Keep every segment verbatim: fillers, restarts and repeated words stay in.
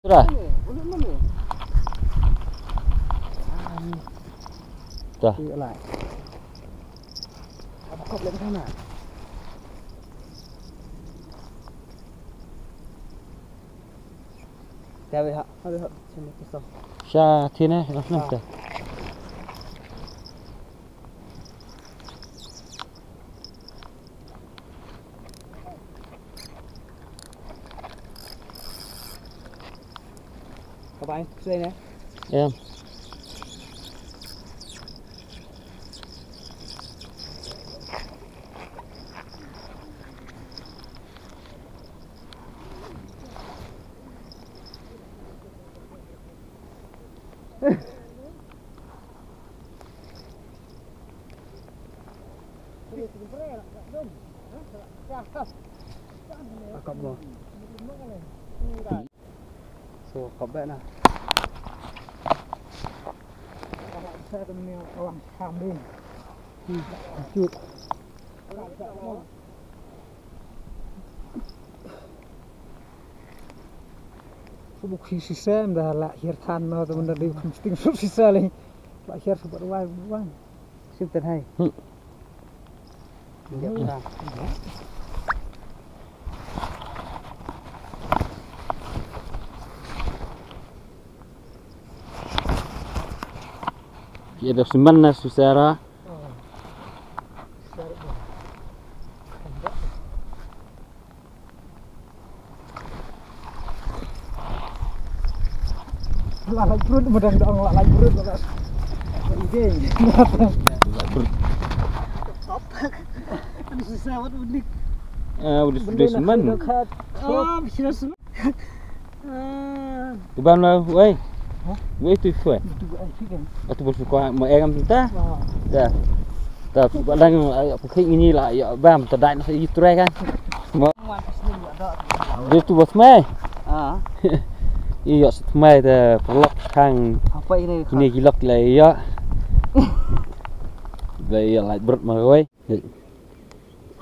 Sudah. Dah. Sha thin eh, dah. Ka bai, sui ne? Em. Akap mo. So, akap bek na. Sa tu ni orang kambing. Hmm, lanjut. Shu buk hi shisha ynda la hiar than noh, te mynta dei kham sting shu shisha lei. La hiar shu bad wai wai. Sim ten hai. Hmm. Dia pura. Ia dah siman na shisha ra. La lai brut, madang dong la lai brut, la lai brut. Top. Aduh, susah banget, unik. Eh, udah, udah semen. Ah, bisa semen. Ah. Tu bam la, wei. Hah? Wei tu, wei. Tu ai, tu kan. Atu bos ko mo engam ta. Ah. Ta. Ta, ba lang, ai, aku kik ini lah, ya bam, ta dai na i trai kan. Mo. Dia tu bos mai. Ah. Iya, mai ta perlok kang. Apa ini? Ini gilok lah, iya. Ba iya, lai brut ma wei.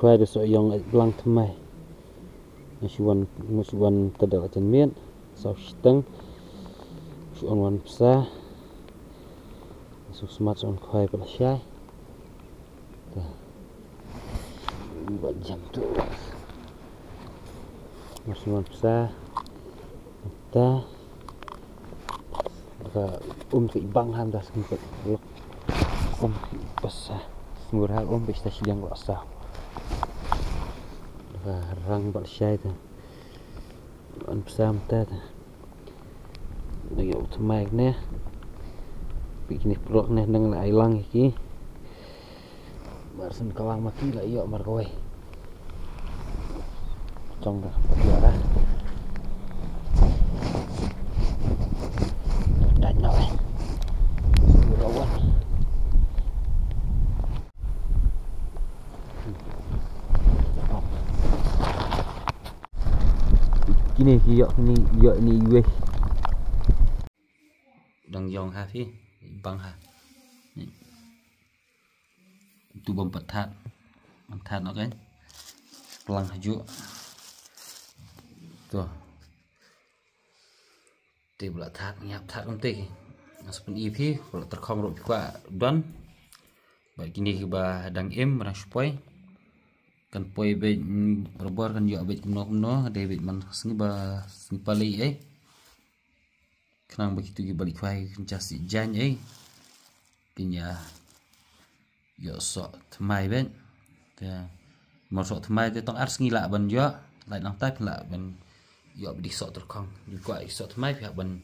Kwai da soh ïong ïa blang thymmai. Nga shu wan, nga shu wan tadal jan miet. Saw shiteng. Shu wan wan psa. Shu smat shu wan kwai pala shai. Ta. Ba jam tu. Nga shu wan psa. Ta. Ka um ka ibang ham da sngewbha. Um psa. Sngewbha um psa shiliang ba sa. Ka rang ba shai ta. An psa ta. Nang ïoh thymmai ne. Phi kine prok ne nang la ai lang ki. Mar syn kawang ma ki la ïoh mar kawei. Chong da, ïoh da. Dait na wei. Rawan. Kine ki ïoh kine ïoh ni wei. Dang ïong ha phi, bang ha. Tu bam pat that. Bam that noh kan. Plang ha ju. Tu. Te bla that, ngiap that kumte. Ngas pyn i phi, bla tyrkhong ruh phi kwah don. Ba kine kiba dang im, dang shu poi. Kan poi beit, mm, barabor kan ïoh beit kumno kumno, dei beit man sngi ba sngi pali eh. Khnang ba kitu kiba leit khwai kin jah sih jaiñ ei. Kin ïa ïoh soh thymmai beit. Te mar soh thymmai te tang ar sngi lah ban ïoh, lait nangta phin lah ban ïoh ba dei soh tyrkhong. Ïoh kwah soh thymmai phi hap ban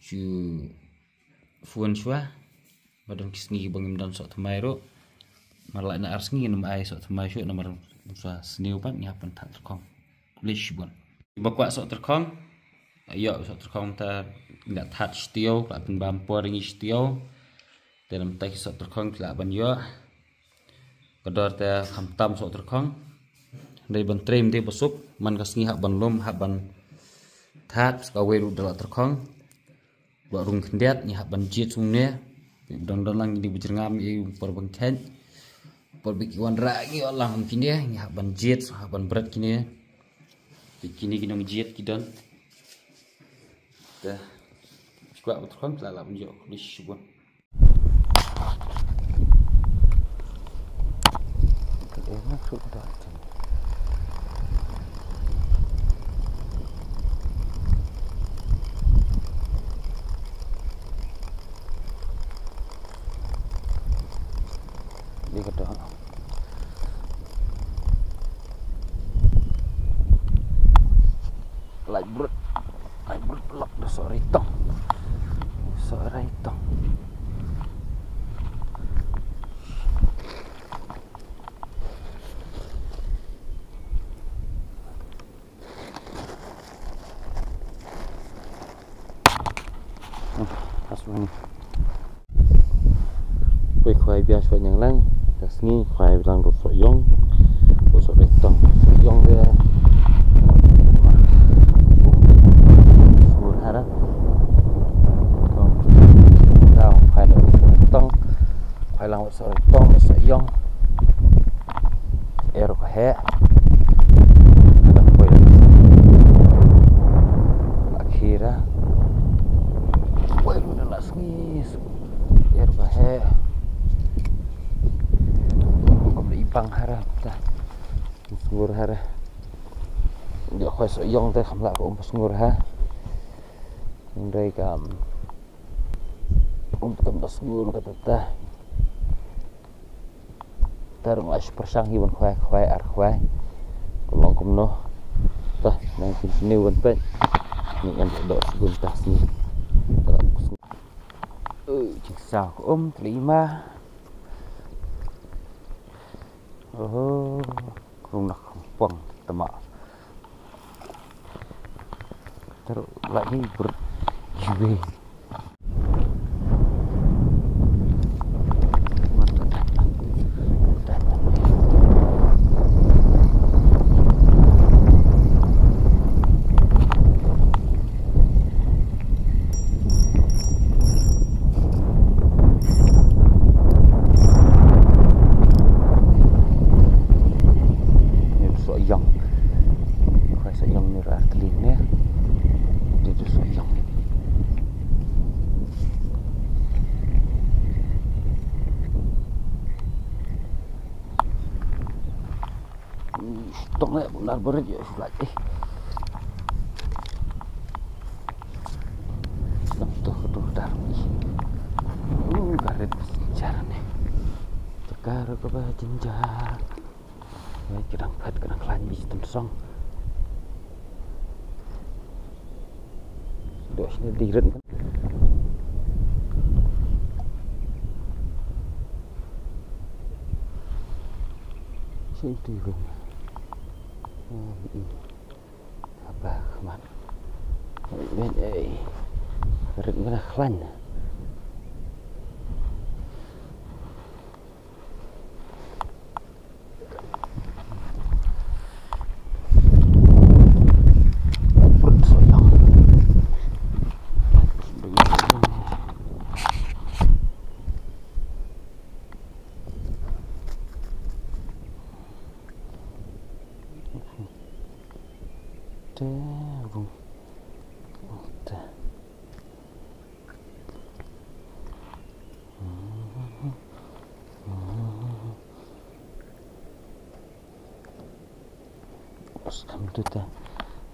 shu phone shuwa. Ba don ki sngi ba ngim don soh thymmai ruh. Mar lait na ar sngi ngim ai soh thymmai shuh namar shuwa sniew pat ngi hap ban thad tyrkhong. Khublei shibun. Ba kwah soh tyrkhong. Ïoh soh tyrkhong ta ngi la thad shitiew, la pynbam por ngi shitiew. Te namta ki soh tyrkhong ki lah ban ïoh. Ka dor te kham tam soh tyrkhong. Dei ban trei dei ba suk, man ka sngi hap ban lum, hap ban thad, ka wei ruh da la tyrkhong. Ba rung khyndiat ngi hap ban jied sung ne. Don don lang ngi ba jyrngam ngi por ban khet. Por ba ki wan rah ngi wan lang kine ngi hap ban jied, hap ban bret kine. Kine ki nong jied ki don. Te kwah u tkhon la la bun ïoh kuli shibun. Di ka doh. Lai brut. Lai brut lok da soh rai tong. Soh rai tong. Pas mani. Wei khwai bia shwa nyang lang. Ka sngi khwai lang ruh soh ïong. Ruh soh rai tong. Soh ïong de. Smur hara. Tong. Tong. Khwai lang ruh soh rai tong. Khwai lang ruh soh rai tong. Ruh soh ïong. Er ka heh. Ka dang poi la. La khira. Poi la la sngi. Er ka heh. Kum da ibang hara ta. Sngur hara. Dia khoi soh ïong te kham la ka um sngur ha. Ndai kam. Um tam da sngur ka ta ta. Tar ngai shu pyrshang hi ban khwai, khwai, ar khwai. Ka long kumno. Tah, nang continue ban peit. Ni ngan doh sgun tah sini. Tah, sini. Eh, jingsaw ka um, teli ma. Oh, rung nak pang, tema. Taruh lagi ber-, jiwe. Ïa soh ïong. Khwai soh ïong ni ra clean ne. Ïa soh ïong. Tong le bunar berit ïa shu lait eh. Tong tu tu dar. Uh, karet jar ne. Cakar ka ba jinjar. Ai, ka dang phet, ka dang khlaiñ beit tymsong. Doh shane dei rit. Sing tu rung. Hmm, hmm. Apa khmat. Rit, eh. Rit ngana khlaiñ. Te, bung. Te. Skam tu te.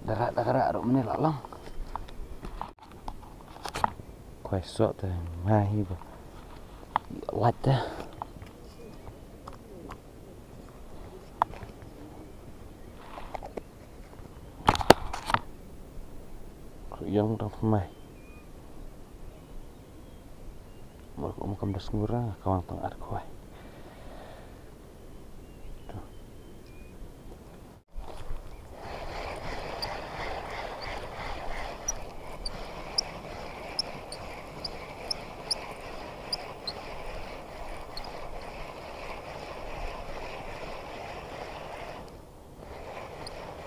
Dara, dara, ruh mane la long. Khwai soh te, ma hi ba. Lait te. Khwai ïong tang mai. Mar kum kam da sngur ra, ka wang tang ar khwai.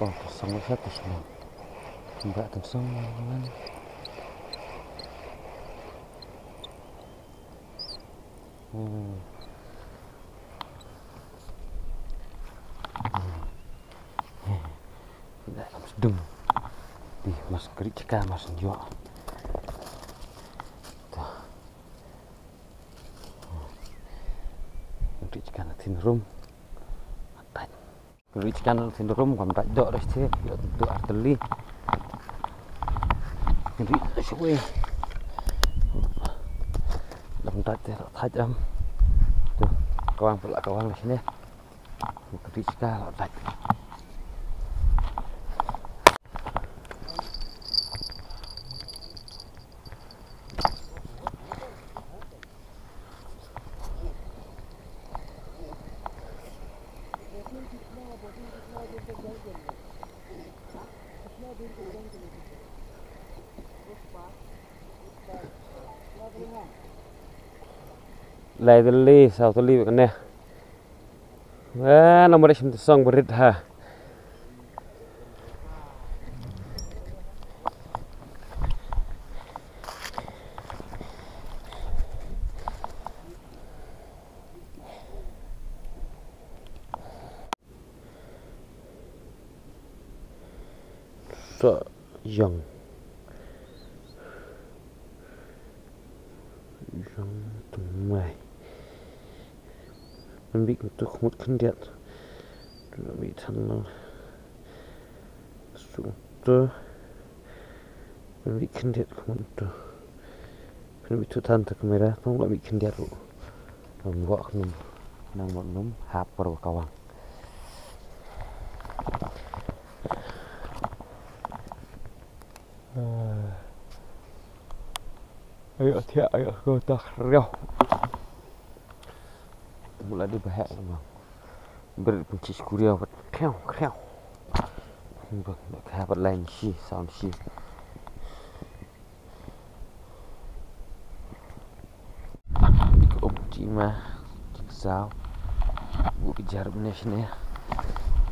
Oh, tymsong sa tymsong. Mbak tymsong man. Hmm. Mbak tymsong. Di mas kri cika mas nyo. Ri jkan thin rum. Dait. Ri jkan thin rum kam dait dok ri sthi. Yo tu arteli. Ri shwe. Lam dait te thait am. Tu kawang pula kawang sini. Ri jkan dait. Lai tylli, saw tylli kane. Ah, namar shim song berit ha. Sa yang. Yang tengmai. Nambik untuk khmut khyndiat. Nambik than lang. Sung tu. Nambik khyndiat khmut tu. Nambik tu than tu kamera. Tong nambik khyndiat tu. Nang wak num. Nang wak num. Hap per kawang. Ayo thiah, ayo ko tak riau. Mula di bahak memang. Beri kunci skuriau bet. Kriau, kriau. Bang, nak kah bet lain si, sound si. Dik um ti ma, dik saw. Bu kejar bne sini.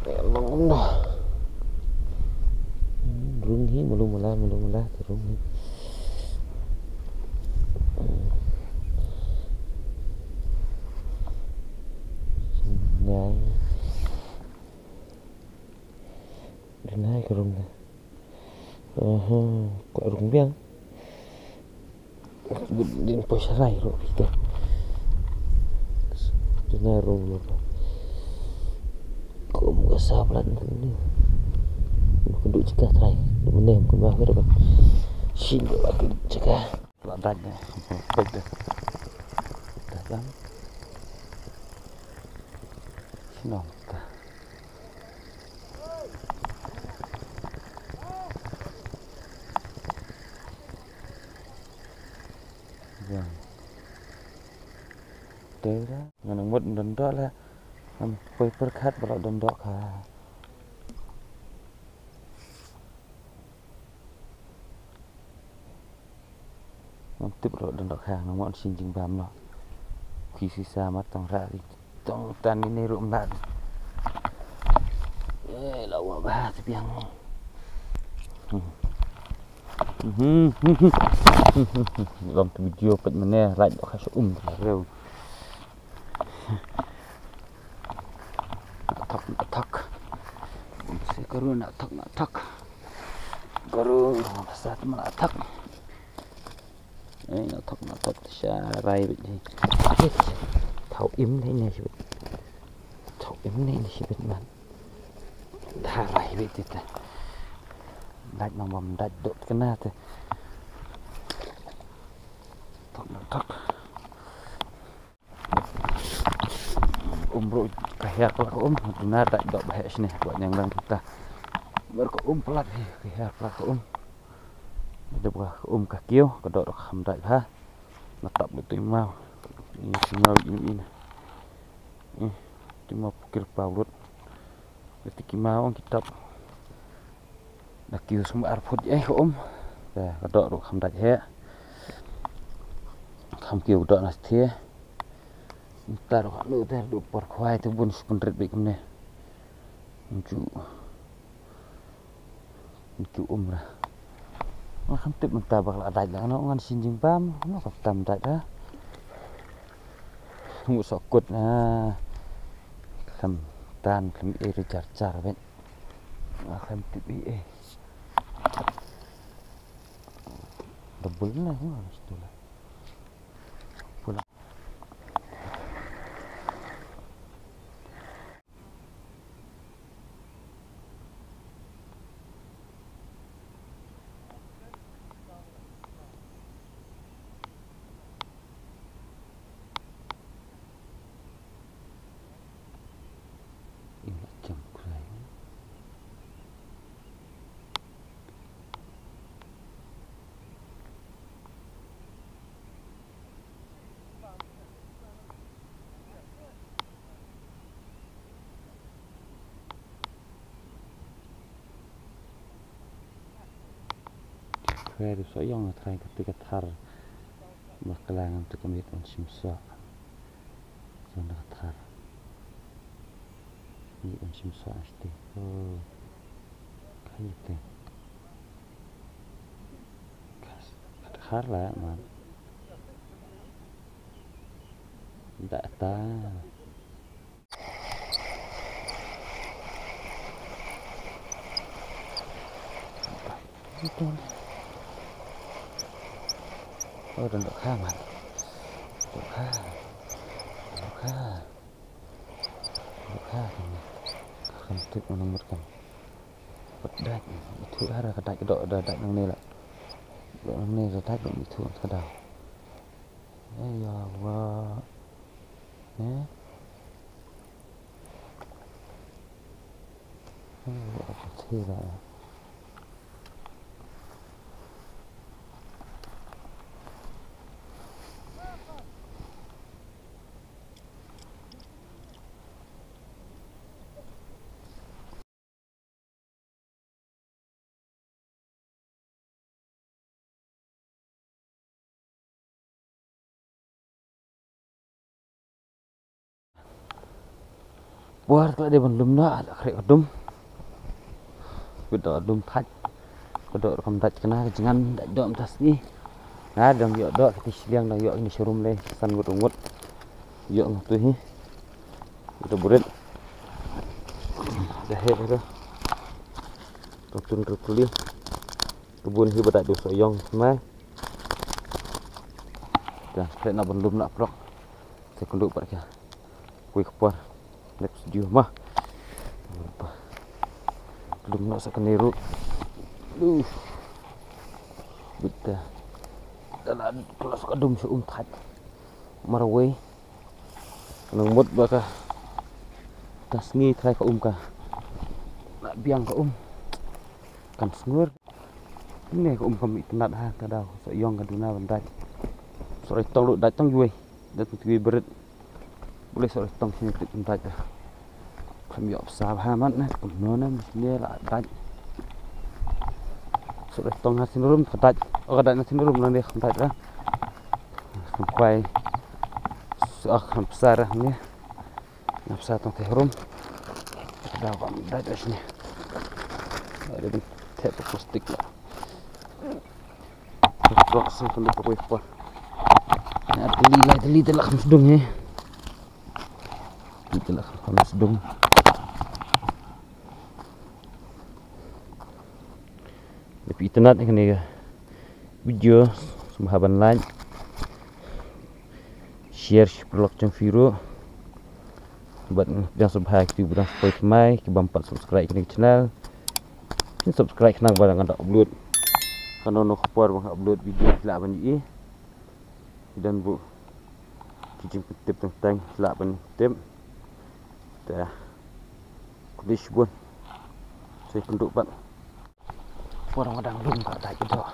Eh, long um dah. Hmm, rung hi, malu mala, malu mala, rung hi. Hmm. Sini. Duna ka rung ka. Aha, ka rung biang. Din poi sharai ro kita. Duna rung lo. Ko mo ka sa plan ni. Ko du chika trai. Du mene ko ba ka ba. Shin ba ka chika. Lah dait ne. Pek deh. Dait kan. Sino ta. Bang. Tera, ngan mut don dok la. Ngam poi perkhat ba la don dok ka. Ngam tip ruh don dok ha, ngam wan sing jingbam noh. Ki sisa mat tong ra ri. Tong tan ni ni ruh mlat. Eh, lawa bah tepiang. Hmm. Hmm. Lam tu video pet mene, right dok ha sha um reu. Nak thok, nak thok. Si karu nak thok, nak thok. Karu, pasal tu nak thok. Eh, nak thok, nak thok. Sharai bit ni. Thaw im ni ni sibit. Thaw im ni ni sibit man. Sharai bit tu. Dait nang bam dait dok kena tu. Thok, nak thok. Um ruh ka hiar pla ka um, duna dait dok ba heh shne, ba nyang lang kita. Bar ka um plat hi, ka hiar pla ka um. Dep ka um ka kiew, ka dok dok kham dait ha. Na tap ka tu maw. Ni si maw ini ini. Ni tu maw pukir pawlut. Kati ki maw ong ki tap. Na kiew sum ar phut eh ka um. Ka dok ruh kham dait heh. Kham kiew dok na sthie. Ntar ka nu ter du por khwai tu bun sum pynrit bik kumne. Nju. Nju um ra. Nga kham tip mynta ba ka la dait la no ngan sing jingbam no ka tam dait ra. Ngu sokut na. Kham tan kham e re jar jar ben. Nga kham tip e e. Double na ngan stula. Pula. Ka dei soh ïong, trai kata ka thar. Ba kala ngam te ka miet un shim soh. Soh na ka thar. Miet un shim soh asti. Oh. Ka ïa te. Ka thar la man. Da ta. Oh, don dohkha, man. Dohkha. Dohkha. Dohkha, kan. Kan tip mana mut kan. Ka dait, ithuh ha ka dait, ka doh, da dait nangne la. Doh nangne da dait, doh ithuh ka daw. Eh, ya Allah. Eh? Eh, ya Allah, thira. Por ka la dei ban lum noh, la khreh ka dum. Bit da ka dum thait. Ka doh ruh kam dait kane ka jingngeit, dait doh mynta sngi. Nga dang ïoh doh, kiti shiliang dang ïoh kine sharum lei, san ngut ngut. Ïoh ngut tu hi. Ito burit. Dah heh dah. Tong tun ka tuli. Ka bun hi ba dait da u soh ïong mai. Dah, khreh na ban lum na prok. Te kynduh pat ka. Kawei ka por. Next video ma. Lum noh sa kane ruh. Duh. Bit da. Da la klas ka dum sha um thait. Marwei. Nang mut ba ka. Ka sngi trai ka um ka. La biang ka um. Kan sngur. Ne ka um kam itynnad ha, ka daw soh ïong ka duna ban dait. Soh roi tong ruh dait tang iwei. Dait tang iwei bret. Buleh soh roi tong sini tip ban dait. Kam ïoh bsa bha mat ne, kumno ne, mesti ne la dait. Soh roi tong ha sini rum ka dait. Oh, ka dait na sini rum na ne kam dait ra. Kam kwai. Soh kam bsa ra ne. Nap sa tang te harum. Daw kam dait ras ni. Ada di tep plastik la. Trok sing kena pakai por. Na teli la teli te la kam sdung he. Te la kam sdung. Ïa phi itynnad ïa kane ka video, sngewbha ban like, share sha ki paralok jong phi ruh. Bad nga sngewbha ïa kito kiba dang subscribe thymmai, kiba ym pat subscribe kane ka channel. Phin subscribe khnang ba nga da upload. Kano kano ka por ba nga upload video phi lah ban ïohi. Don buh ki jingpyntip teng teng, lah ban tip. Te khublei shibun. Sa ïakynduh pat. Por nga dang lum ka dait ka doh.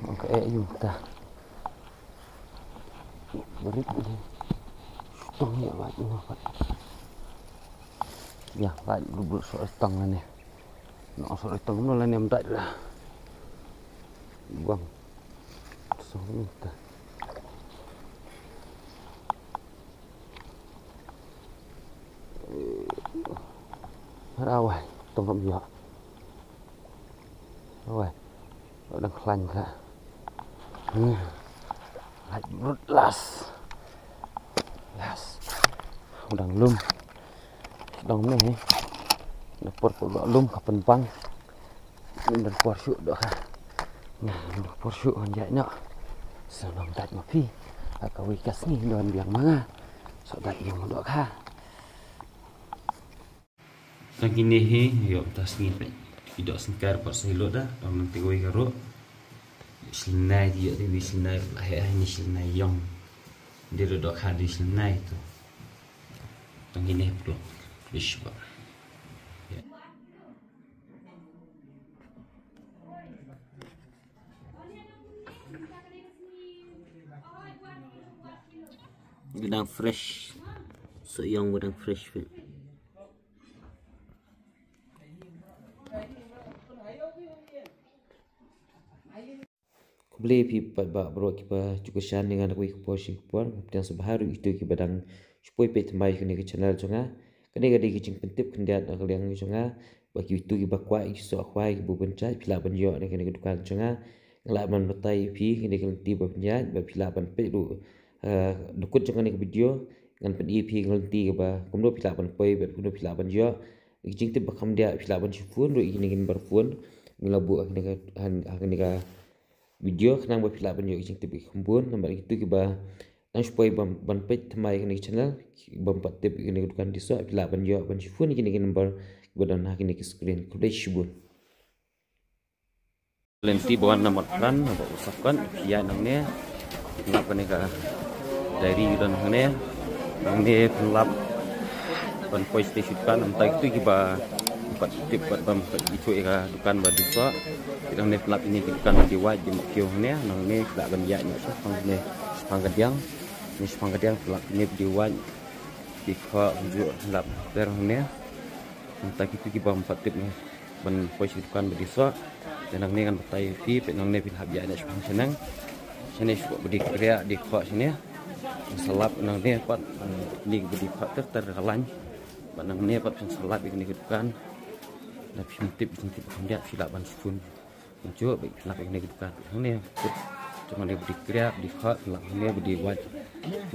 Ong ka eh ïa uta. Barit ni. Tong ïa lait noh pat. Ïa lait bul bul soh tong lane. Noh soh tong noh lane ym dait la. Buang. Song ni ta. Rawai, tong kam ïa. Rawai. Dang khlaiñ ka. Hmm. Lait brut las. Las. Dang lum. Dang ne he. Dang por ko lum ka pynbang. Ngan don por shuh doh ka. Ngan don por shuh ngan ïaid noh. Sa nang dait ma phi. Ha kawei ka sngi don biang ma nga. Sa dait ïa nga doh ka. Tang kine hi, ïoh ta sngi peit. Ki doh sngkar pat sa hi lut da, tang nang te kawei ka ruh. Shlynai ti ïoh te wi shlynai la heh ha ni shlynai ïong. Dei ruh doh ka dei shlynai tu. Tang kine hi pdok. Bish ba. Ba dang fresh. Soh ïong ba dang fresh peit. Khublei phi pat ba baroh kiba ju kyrshan ïa nga na kawei ka por sha ka por. Ngam pdiang sngewbha ruh ïa kito kiba dang shu poi peit thymmai ïa kane ka channel jong nga. Kane ka dei ka jingpyntip khyndiat na ka liang jong nga ba kito kiba kwah ïa ki soh khwai kiba bun jait phi lah ban ïoh na kane ka dukan jong nga. Nga lah ban batai ïa phi kane ka lynti ba pynïaid ba phi lah ban peit ruh, eh, dukut jong kane ka video. Ngan pyni ïa phi ka lynti kaba kumno phi lah ban poi bad kumno phi lah ban ïoh. Ka jingtip ba kham diah phi lah ban shu phone ruh ïa kane ka number phone. Nga la buh ha kane ka, ha, ha kane ka video khnang ba phi lah ban ïoh ka jingtip ba kham bun. Namar kito kiba dang shu poi ban, ban peit thymmai ïa kane ka channel, bym pat tip ïa kane ka dukan die soh, phi lah ban ïoh ban shu phone ïa kane ka number kiba don ha kane ka screen. Khublei shibun. Lynti ba wan na Marpran, na ba u Sapkot, phi ïaid nangne, phin lap kane ka diary ba don hangne, nangne phin lap ban poi sha sha dukan, mynta kito kiba pat tip pat bym pat ithuh ïa ka dukan ba die soh, nangne phin lap ïa kane ka dukan ba die wait die mawkhiew hangne, nangne phin lah ban ïaid noh shaphang hangne, shaphang kadiang, ne shaphang kadiang phin lap ïa kane ba die wait, die khoh, kumjuh phin lap ter hangne, mynta kito kiba ym pat tip ne ban poi sha dukan ba die soh. Te nangne ngan batai ïa phi, peit nangne phin hap ïaid noh shaphang shaneng. Shane shuh ba die kriah die khoh shane. Sa lap nangne pat, ni ba die khoh ter ter ka lain. Bad nangne pat phin sa lap ïa kane ka dukan. Lada phim tip, phim tip kham diah phi lah ban shu phone. Kumjuh ba phin lap ïa kane ka dukan. Hangne kut jong kane ba die kriah die khoh, phin lap hangne ba die wait.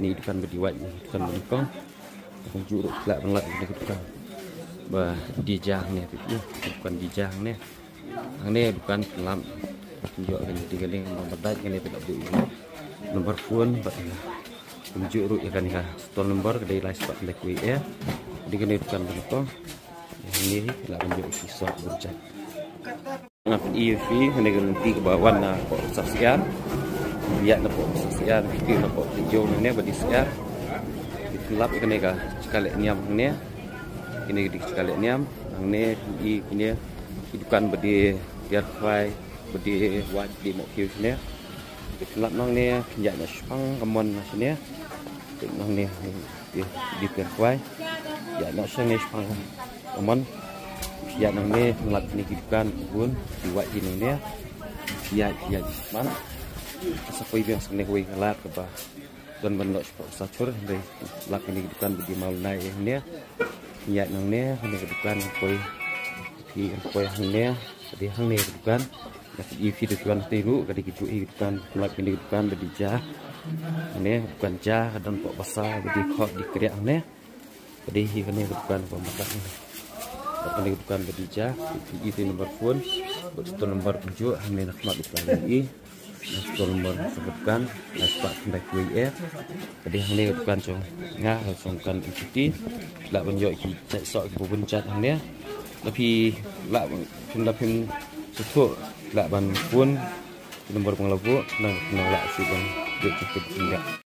Ni dukan ba die wait, ni dukan ba nyngkong. Kumjuh ruh phi lah ban lap ïa kane ka dukan ba die ja hangne, phi ïoh dukan die ja hangne. Hangne dukan phin lap. Kumjuh kane die kane ba bad kane phi lah buh ïa kane number phone bad ïa kumjuh ruh ïa kane ka store number ka dei lai spah khyndai khyndai wei eh. Dei kane dukan ba nyngkong. Hangne phi lah ban ïoh ki soh bun jait. Nga pyni ïa phi hangne ka lynti kaba wan na poh Syiar. Ïaid na poh Syiar, phi kiew na poh Pynïaid hangne ba die syiar. Phin lap ïa kane ka jaka leh niam hangne. Kane ka dei ka jaka leh niam. Hangne pyni kine ki dukan ba die tiar khwai, ba die wait, die mawkhiew shane. Phin lap nangne, phin ïaid noh shaphang ka mon na shane. Peit nangne, die, die tiar khwai. Ïaid noh shangne shaphang ka mon. Phi ïaid nangne, phin lap kine ki dukan, bun, die wait die nangne. Phi ïaid, phi ïaid shisha. Sa poi biang shangne kawei ka lad kaba don ban noh shapoh Sachur, hynrei lap kine ki dukan ba die mawnai hangne. Phi ïaid nangne, hangne ka dukan poi. Phi poi hangne, ka dei hangne ka dukan. Nga pyni ïa phi da dukan te ruh, ka dei kajuh hi ka dukan, lap kine ka dukan ba die ja. Hangne dukan ja, ka don poh basa ba die khoh die kriah hangne. Ka dei hi kane ka dukan ba mata hangne. Kane ka dukan ba die ja, pyni ïa phi number phone, bad store number kumjuh, hangne na khmat dukan ïa. Store number sa ka dukan, lai spah khyndai khyndai wei eh. Ka dei hangne ka dukan jong nga, ka jong dukan M P T. Phi lah ban ïoh ki jait soh kiba bun jait hangne. Lada phi lah ban, phi lah phin sngewthuh, phi lah ban phone ki number ba nga la buh, nang, nang lah shu ban ïoh ki tip.